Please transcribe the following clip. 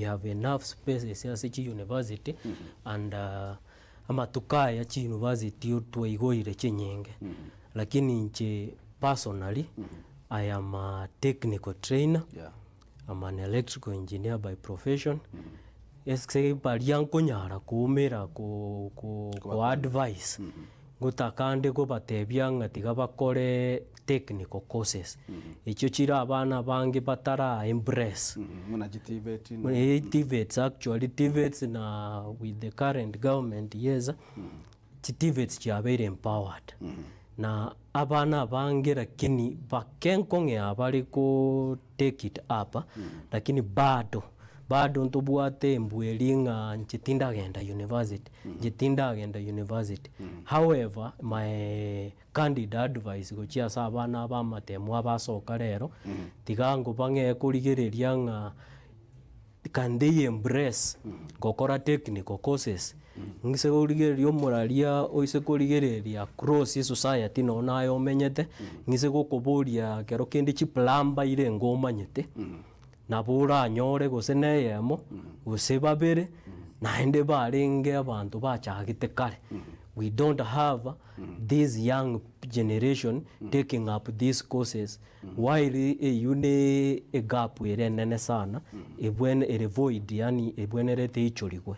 We have enough spaces ase chi university and amatuko aya chi university twaigoire chinyinge. Lakini inche personally, I am a technical trainer, I'm an electrical engineer by profession, ase baria nkonyara koumera ko ko ko advise, ngotaka nde kobatebia ng'a tiga bakore technical courses, echio chire abana abange batara embrace. Buna chi TVET na. Eh, TVETs actually, TVETs na with the current government yes, chi TVETs chiabeire empowered, na abana abange lakini bake nkong'ea bare ko take it up, lakini bado, bado ntobwate embweri ng'a inche tindagenda university, inche tindagenda university. However, my candid advice gochia ase abana aba amatemo abasoka rero, tiga ngobang'ee korigereria ng'a can they embrace gokora technical courses, ng'ise korigereria omoraria oise korigereria across esociety nonye naye omenyete, ng'ise gokoboria ekero kende chiplumber ire engo omanyete, nabo oranyore gose na eyemo, gose babere, naende barenge abanto bachagete kare. We don't have this young generation taking up these courses while eywo ne egap ere enene sana, ebwene ere void yaani ebwenerete eichorigwe.